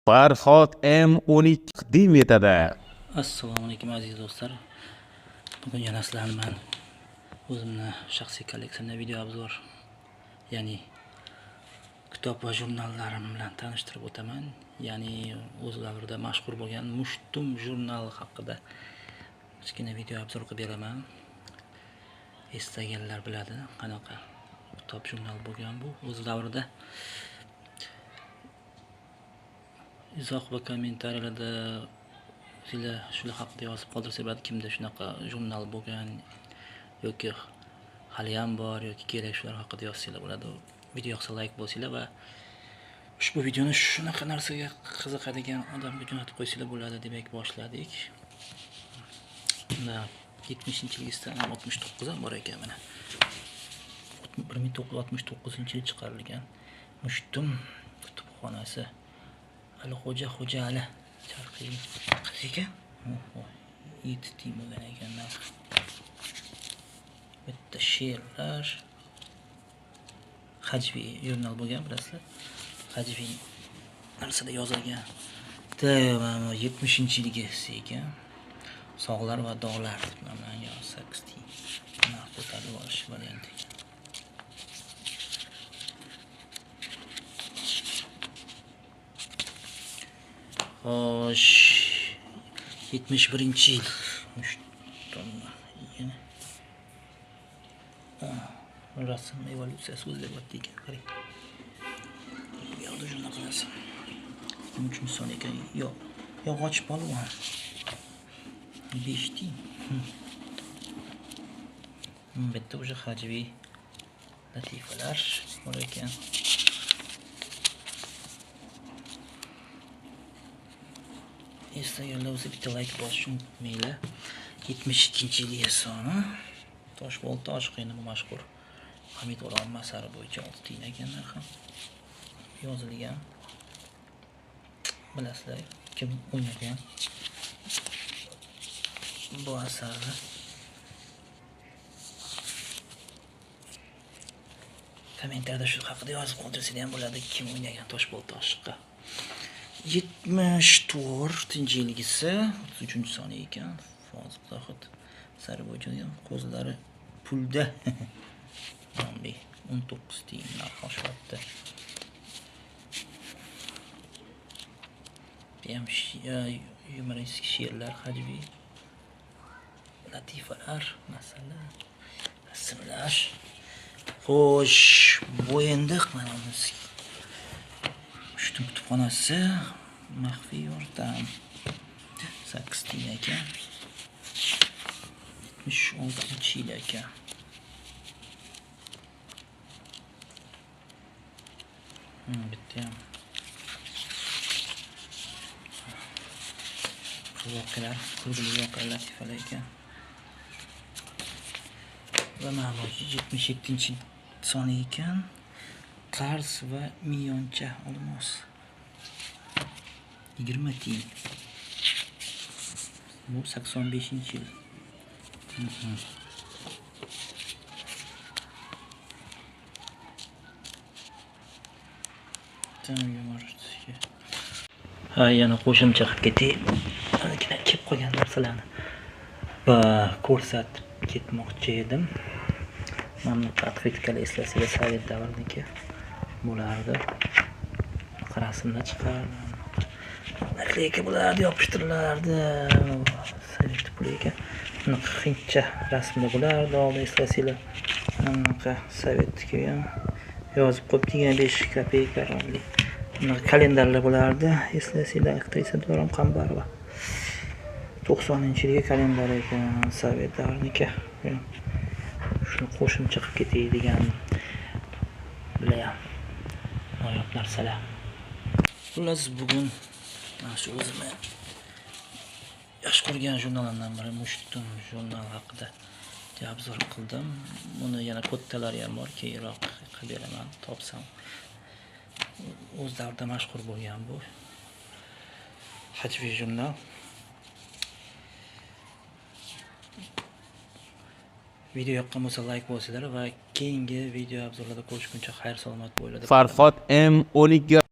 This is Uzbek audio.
Farhod M12 taqdim etadi. Assalomu alaykum, aziz do'stlar. Bugun yana sizlarni man o'zimni shaxsiy kolleksiyamda video обзор, ya'ni kitob va jurnallarim bilan tanishtirib o'taman. Ya'ni o'z davrida mashhur bo'lgan Mushtum jurnali haqida kichkina video обзор qilib beraman. Eslaganlar biladi qanaqa kitob jurnal bo'lgan bu o'z davrida. Izoh va kommentariyalarda sizlar shular haqida yozib qoldirsa bo'ladi, kimda shunaqa jurnal bo'lgan yoki hali ham bor yoki kerak, shular haqida yozsanglar bo'ladi. Video yoqsa like bosinglar va ushbu videoni shunaqa narsaga qiziqadigan odamga jo'natib qo'ysanglar bo'ladi. Demak, boshladik. Mana 70-yilgisidan ham 69 ham bor ekan mana. 1969-yil chiqarilgan Mushtum kutubxonasi. Alixo'ja Xo'jaali Charqiy qiz ekan. 7 tiyin bo'lgan ekan narx. Bitta she'rlar, hajviy jurnal bo'lgan, bilasizlar. Hajviy narsada yozilgan. Mana 70-yilgisi ekan. Sog'lar va dog'lar deb nomlangan, 8 tiyin. Narx ko'tarib olish varianti ekan. Xo'sh, 71-yil. Yana rasm evolyutsiyasi o'zgaryapti ekan, qarang. Bu yoqda shunaqa rasm. 23-son ekan. Yo'q, yog'och polvon. 5 tiyin. Bu yerda o'sha hajviy latifalar bor ekan. Eslaganlar bo'lsa bitta like bosishni unutmanglar. 72-yil soni. Toshbolta oshiqini bu mashhur Hamid O'rolov asari bo'yicha 6 tiyin ekan narxi. Yozilgan. Bilasizlar kim o'ynagan bu asarni. Kommentariyada shu haqida yozib qoldirsanglar ham bo'ladi, kim o'ynagan Toshbolta oshiqqa. 74-yilgisi 33-soni ekan. Fozil Zohid asari bo'yicha ko'zlari pulda. 19 tiyin narx oshyapti. Bu ham yumoristik she'rlar, hajviy latifalar, masala, rasmlar. Xo'sh, bu endi mana Mushtum kutubxonasi maxfiy yordam 8 tiyin ekan. 76-yil ekan. Bitta ham voqealar, kulgili voqealar, latifalar ekan. Va mana bu 77-soni ekan. Qarz va miyoncha olmos. 20 tiyin. Bu 85-yil. Ha, yana qo'shimcha qilib ketay. Ozgina kelib qolgan narsalarni va ko'rsatib ketmoqchi edim. Mana bunaqa otkritkalar eslasanglar, sovet davriniki bo'lardi. Rasmlar chiqardi. Nakleyka bo'lardi, yopishtirilardi. Sovet puli ekan. Bunaqa hindcha rasmda bo'lardi, oldin eslasanglar. Mana bunaqa sovetniki ham yozib qo'yib 25 kopeyka romli. Bunaqa kalendarlar bo'lardi, eslasanglar, aktrisa Dilorom Qambarova. 90-yilgi kalendar ekan, sovet davriniki. Shuni qo'shimcha qilib ketay degan bilan noyob narsalar. Xullas, bugun mana shu o'zimni yaxshi ko'rgan jurnalimdan biri Mushtum jurnal haqida obzor qildim. Buni yana kattalari ham bor, keyinroq qilib beraman topsam. O'z davrida mashhur bo'lgan bu hajviy jurnal. Video yoqqan bo'lsa like bosinglar va keyingi video obzorlarda ko'rishguncha xayr salomat bo'linglar. Farhod M12.